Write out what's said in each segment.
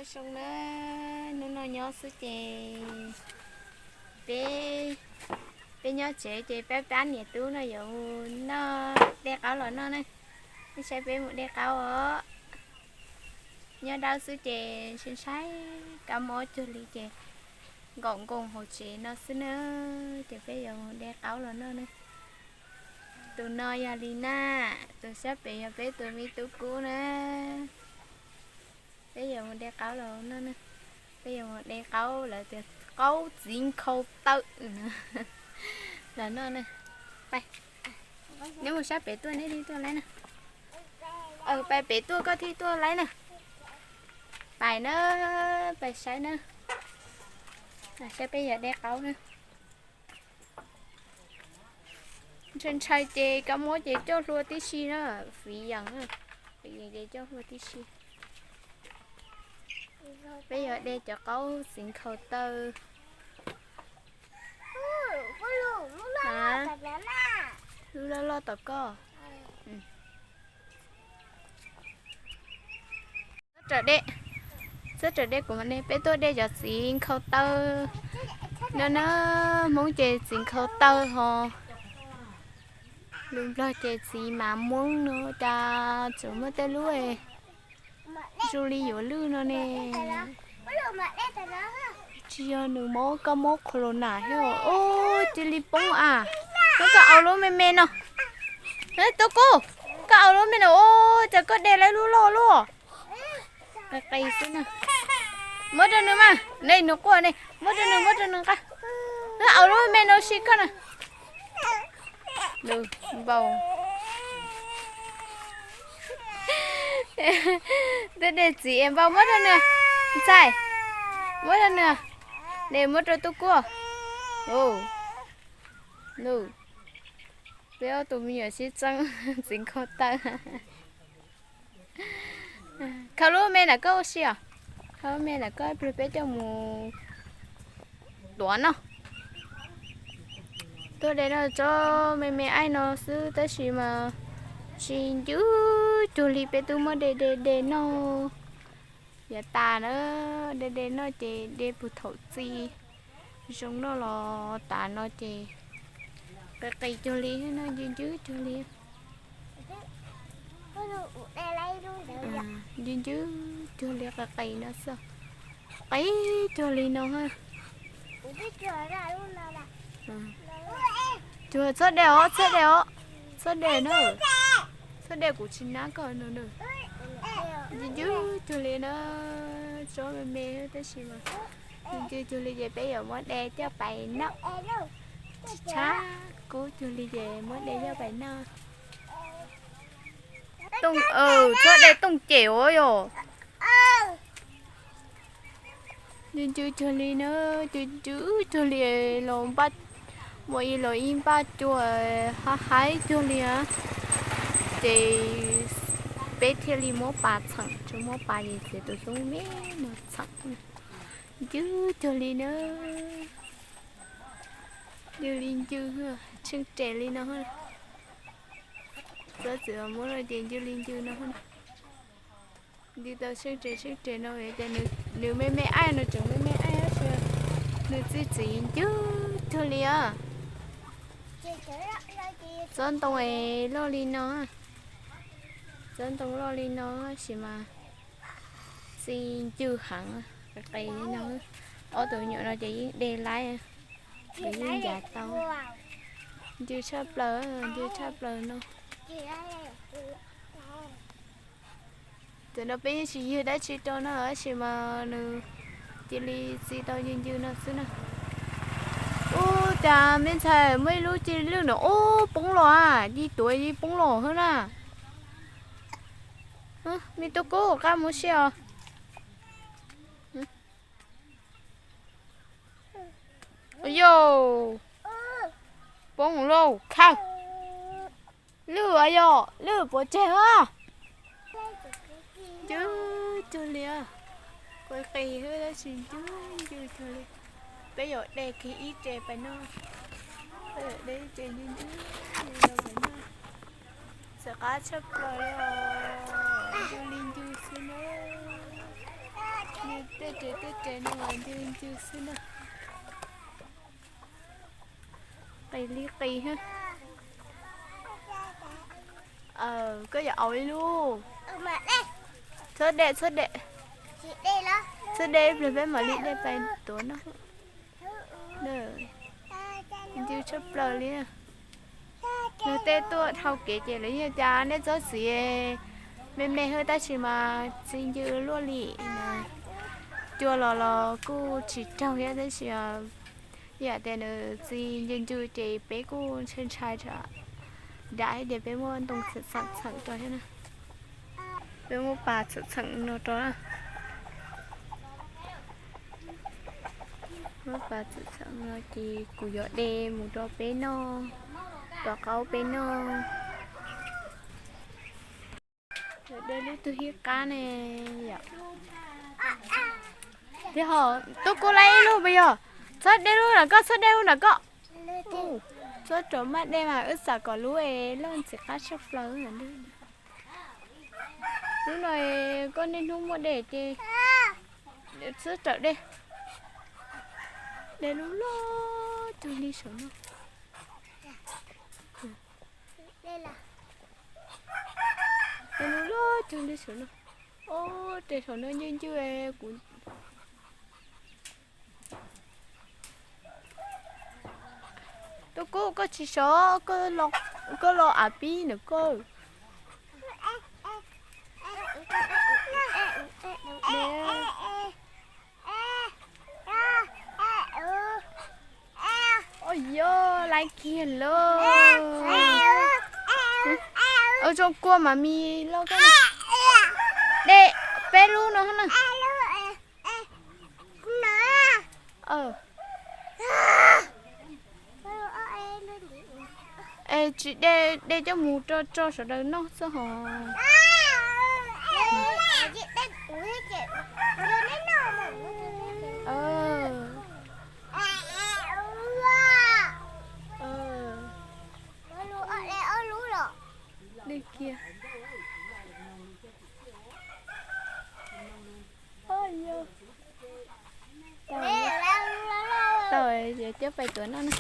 Zoo na, hnub no nyob xwb ces peb, peb nyob tsev ces pab pab niam tub no yuav noj de qaub los noj na. Nej saib peb mus de qaub os. Nyob dawb xwb ces ntshai ntshai kab mob cuag li ces nkaum nkoos hauv tsev no xwb na. Ces peb yuav mus de qaub los noj na. Tus no yog Li Naj, tus sab pem yog peb tus me tub Kub na. Peb yuav mus de qaub los noj na. Peb yuav mus de qaub, lawv tias qaub txiv nkhaus taw los noj na. Pais, neb mus sab pem tuaj, neb thiaj tuaj laib na. Pais pem tuaj koj thiaj tuaj laib na. Pais na, pais saib na. Saib peb yuav de qaub na. Ntshai ntshai ces kab mob ces coj hlua tib si na, fiv yees na, fiv yees ces coj hlua tib si. Peb yuav de cov qaub txiv nkhaus taw. Lub loj loj tom koj. Txhob raws de, txhob raws de kuv mas ne, peb tuaj de cov txiv nkhaus taw no na, Hmoob ces txiv nkhaus taw ho, lus Nplog ces txiv mav muab no, cas tseem muaj tej lub zoo li yuav lwj no ne. Tsis yog nws mob kab mob corona thiab, ua cia li poob a. Koj, koj aus lub me me no. Tub Kub, koj aus lub me no, ua cas koj de lawv lub loj luaj. Qis qis xwb na. Muab rau nws mas, ne nws quaj ne, muab rau nws, muab rau nws nqa. Aus lub me no si koj na. Npau. Twb de txiv es npau, muab rau nws. Ntxhais, muab rau nws. De muab rau tub Kub. Peb ob tug me nyuam sib txeeb txiv nkhaus taw. Khaws lub me ntawm koj ua si os. Khaws lub me ntawm koj, ib pliag peb coj mus tuav noj. Tuaj de noj tsob me me aib no xwb tab sis mas tsis ncw cuag li peb twb muab de de de noj. Yav tas na, de de noj ces de puag thaum txi zoo noj los tas no ces qis qis cuag li, ncw ncw cuag li. Ncw ncw cuag li, qis qis no xwb. Qis cuag li no. Cuag txhob de os, txhob de os, txhob de na. Txhob de, kuv tsis nab koj no na. Ncw ncw cuag li na, tsob me me tab sis mas ncw ncw cuag li ces peb yuav muab de coj pais noj. Tsis tshab kub cuag li ces muab de coj pais noj. Tooj, txhob de tooj cem os yom. Ncw ncw cuag li na, ncw ncw cuag li los npaj, muaj ib los ib npaj cua haib haib cuag li. Ces peb thiaj li muab pas txheem, tsis muab pas ces txiav tus xyoob me me no txheem. Ncw cuag li na, ncw li ncw, tsheej res li no. Txhob txwm muab no ces ncw li ncw no. Ncw tau tsheej res tsheej res no ces nws me me aib no tseem me me aib tab sis nws txi txiv ncw cuag li os. Tsob ntoo es loj li no, tsob ntoo loj li no tab sis mas txi ncw heev, qis qis li no. Ob tug me nyuam no ces yeej de laib, yeej ncav tau. Ncw tshaj plaws, ncw tshaj plaws no. Tam no peb yeej tsis yug dab tsi rau no tab sis mas nws cia li txi tau ncw ncw no xwb na. Ub, cas me ntxhais muaj ib lub cia li lwj no, ub, poob los a, ci tuav ci poob los hwb na. Me tub Kub, qab mus si os. Yog, poob lauj, khawb. Lwj os yog, lwj puas tseg os. Ncw cuag li, qis qis xwb tab sis ncw ncw cuag li. Peb yuav de kiag ib re pais noj, peb yuav de ib re ncw ncw li no pais noj. Txawm qab tshaj plaws li os, ncw li ncw xwb na. Tej tsev tej tsev no mas ncw ncw xwb na. Qis li qis ha. Koj yuav aus ib lub. Txhob de, txhob de. Txhob de ib pliag peb mam li de pais tuav noj. Ncw tshaj plaws li. Luag tej tuaj dhau kev ces lawv yeej tias nej txhob txiav, me me xwb tab sis mas txi ncw luaj li. Cua los los kuj tsis raug thiab tab sis yam tias nws txi ncw ncw ces peb kuj ntshai ntshai tsam dam ces peb muab ntoo txheem txheem rau thiab na. Peb muab pas txheem txheem no rau na. Muab pas txheem txheem no ces kuv yuav de mus rau peb noj, tos qaub peb noj. De lub tug hib qab ne yom. Thiab ho, Tub Kub laib ib lub puas yog? Txhob de lub nram koj, txhob de lub nram koj. Txhob rau maj de mas wb xam kom lub es loj ntxim qab tshaj plaws. Lub no koj niaj hnub muaj de ces txhob rawm de. De lub loj cuag li saum no. De lub loj cuag li saum no. Ob, de saum no ncwj ncwj kuv. Tub Kub koj tsis sov, koj los av pib ntawm koj. Ua yog laiv kiag lauj. Ua zoo kua mas mis lauj koj. De peb lub no na. Es tsis de, de coj mus rau tso sawv daws noj xwb hos. Dej kiag. Tau, coj pais tuav noj na.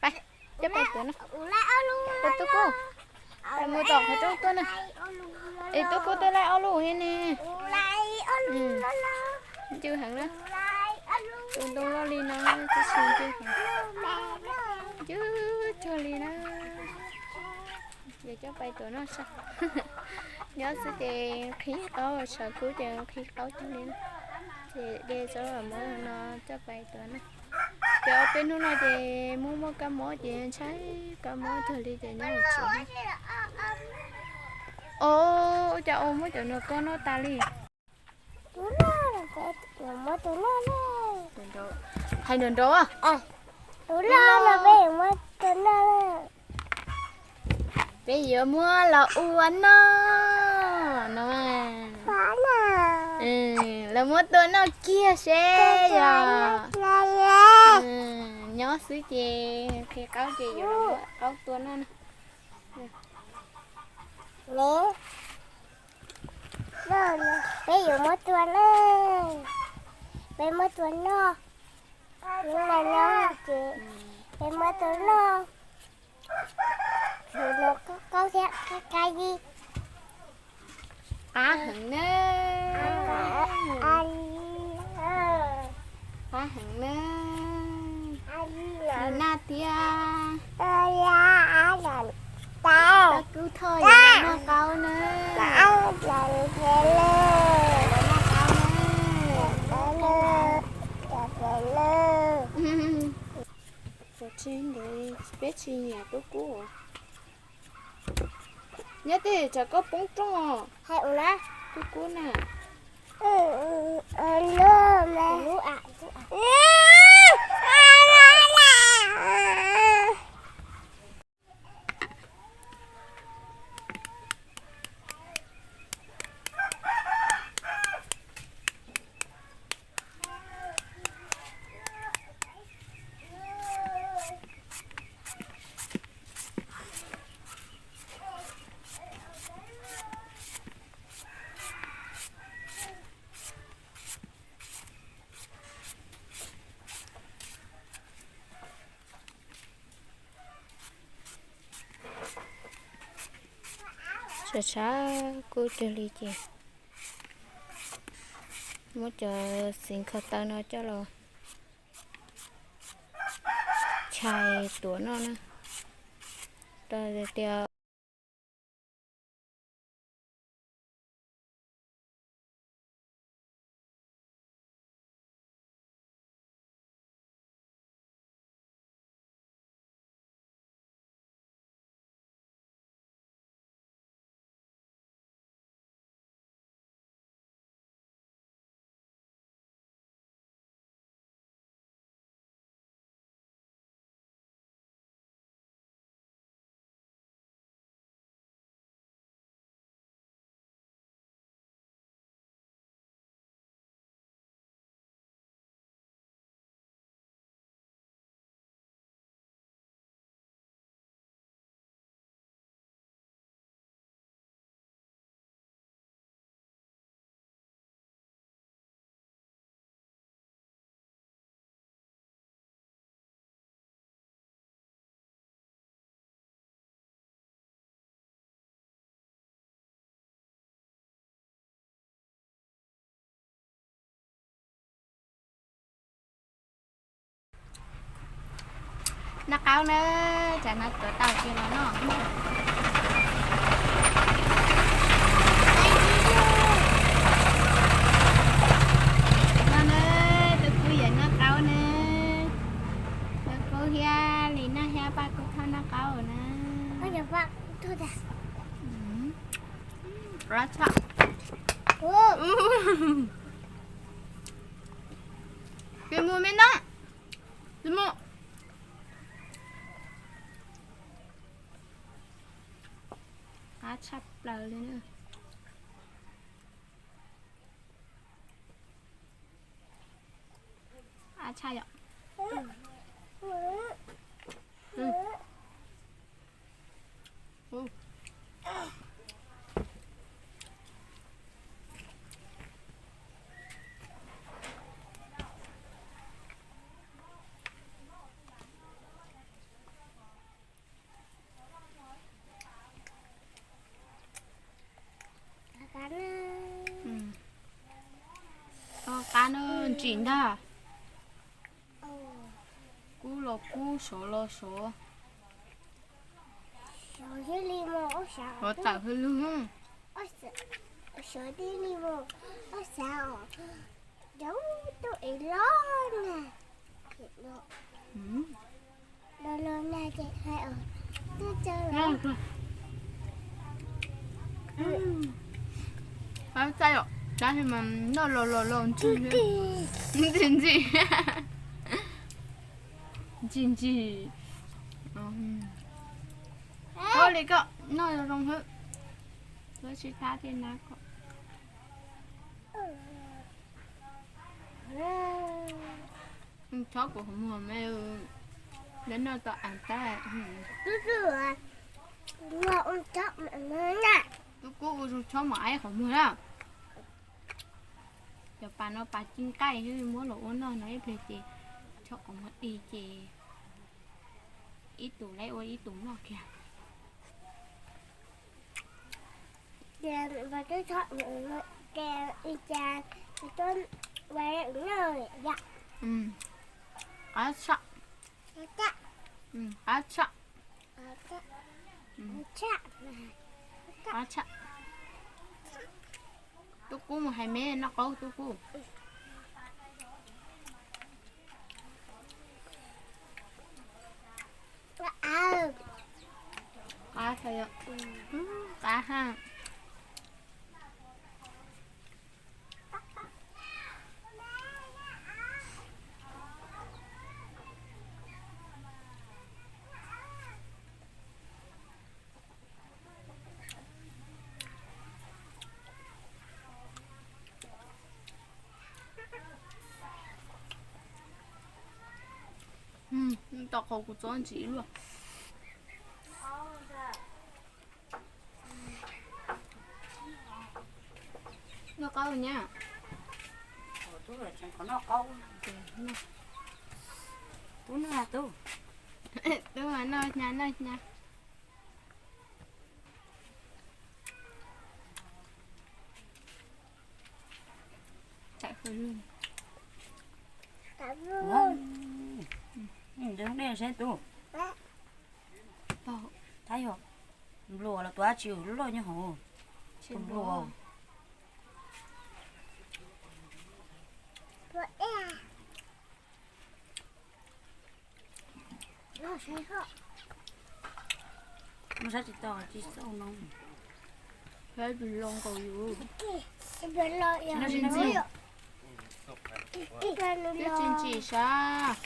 Pais, coj pais tuav noj. Tub Kub, pais mus tom qhov rooj tuaj na. Es Tub Kub twb laib ob lub thiab ne. Ncwj heev na. Tus ntoo loj li no tab sis ncwj heev. Ncwj cuag li na. Ces coj pais tuav noj saib. Nyob xwb ces nqhis qaub, tshav kub ces nqhis qaub cuag li na. Ces de tsob muab no coj pais tuav noj. Ces ob peb hnub no ces muaj muaj kab mob ces ntshai kab mob cuag li ces nyob hauv tsev. Os, ua cas ua muab cov no koj noj tas li? Hais nrov nrov. Peb yuav muab los ua noj no. Los muab tua noj kiag seb yog. Nyob xwb ces nqhis qaub ces yuav los muab qaub tua noj na. Peb yuav muab tua na. Peb muab tua noj. Hnub no nyob ces peb muab tua noj. Qaub thiab qab li. Qab heev na. Qab heev na. Noj tiag. Tau kub thoj yuav los noj qaub na. Los noj qaub na. Peb tsis, peb tsis nyiam Tub Kub. Nyob twg tsam koj poob rooj os. Tub Kub na. Tshav tshav kub kawg li ces muab cov xiv kho taw no coj los tshais tuav noj na. Tias Noj qaub na, tsam no tuav tau ces los noj. No na, tus kub yuav noj qaub na. Tus kub thiab Lis Noj thiab Paj Kub Thoj noj qaub na. Peb mus me no, mus. Qab tshaj plaws li na. Qab tshaj yom. Qab na, ntsim ntag. Kub los kub, sov los sov. Sov txawm hwj lug. Qab tshaj yom, tab sis mas noj los los los ntsim ntsim, ntsim ntsim, ntsim ntsim. Ua li koj noj zoo zoo xwb, tsis thab thiaj nab koj. Chob kuv qhov muag me, lawv noj tau as tab. Tub Kub ua zoo chob mam aib qhov muag na. Cov pas no pas ci nqaij, muab los ua noj no ib pliag ces chob qhov muag dig ces ib tug lawv ua ib tug noj kiag. Qab tshaj. Qab tshaj. Qab tshaj. Tub Kub mus hais me noj qaub Tub Kub. Qab, qab ha. Tau qhov kuv txob ntsim ib luaj. Noj qaub nyab. Tub noj, tub. Tub mas noj nyab, noj nyab. Ua, dej saib tub. Tab yog nplua los tus dab tsi loj nyob hauv. Tus nplua. Mus saib tsis tau tsis xauj no. Saib tsis lo nkaus yus. Twb tsis ntsim sav.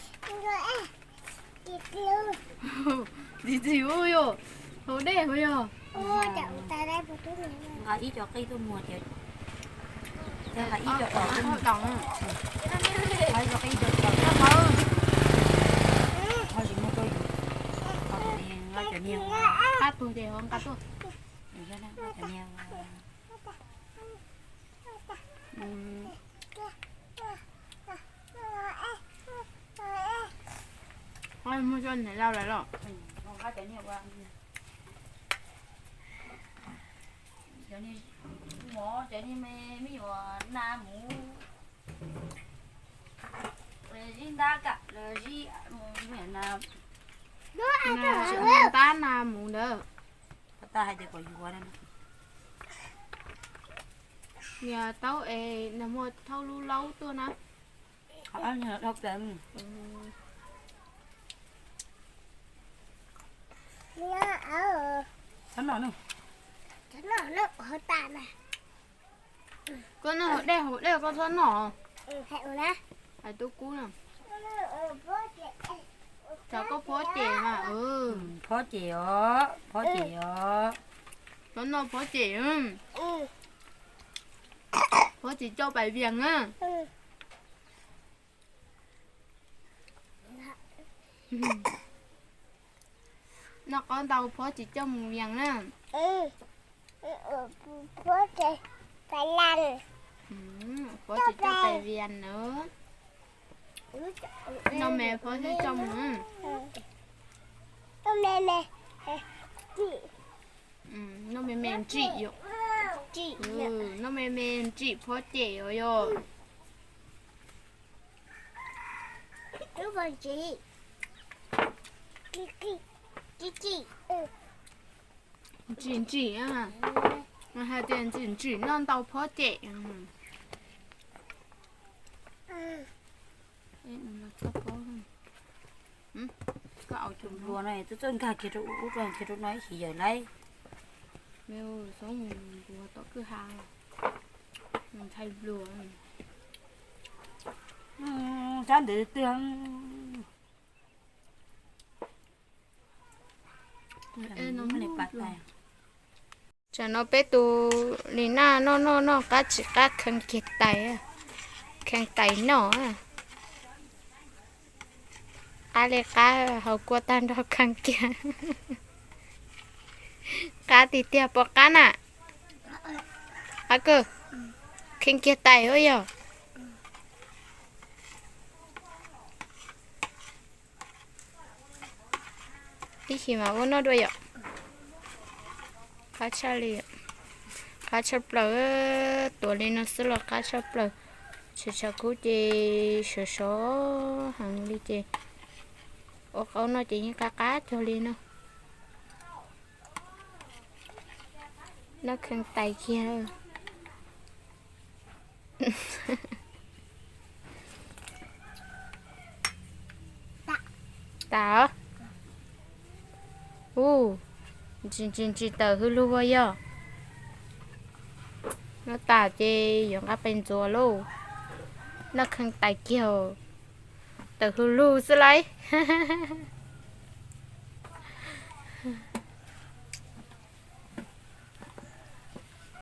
Txiv txiv ua yog, haus dej ua yog. Nqa ib co qij tuaj muag tias, nqa ib co qij, nqa ib co qij, ho tsis muag rau yus, nqa cov niag, qab tuag ces ho nqa tuaj. Muag cov niag lau lawm los. Cov niag mov, cov niag me, me nyuam nas mus zib ntab kam los zib, ntab nas mus ntawd. Niag taub es nag hmo thauj lub laub tuaj na. Koj noj haus dej haus dej koj txhob noj. Hais tub kub na. Tsam koj phob cem mas. Phob cem os, phob cem os. Txhob noj phob cem. Phob cem coj pais vias na. Noj qaub ntau phob cem coj mus vias na. Phob cem coj pais vias na. Noj me phob cem coj mus. Noj me me ntsim yom. Noj me me ntsim phob cem os yog. Ntsim ntsim, hais tias ntsim ntsim noj ntau phob cem. Koj au cov nplua no txawj txawj nkag kiag rau ub rau kiag rau no ib chim yawm laib. Xoob mus npua tom kwj ha, mus ntshai nplua. Sab ntawd twg? Tsam no peb tus li naj noj noj noj qab tsis qab kheej kiag tais, kheej tais noj. Qab li qab haus kua tag nrho kheej kiag. Qab tiag tiag pom qab na. Qab kawg, kheej kiag tais ua yog. Ib chim mas ua noj dua yom. Qab tshaj li, qab tshaj plaws, tuav li no xwb los qab tshaj plaws. Tshav tshav kub ces sov sov heev li ces ua qaub noj ces yeej qab qab cog li no. Noj kheej tais kiag. Tas. Ub, ntsis ntsis ntsis tawm hwj lug ua yog. Noj tas ces yuav nqa pes ntxuav lauj. Noj kheej tais kiag, tawm hwj lug xwb lauj.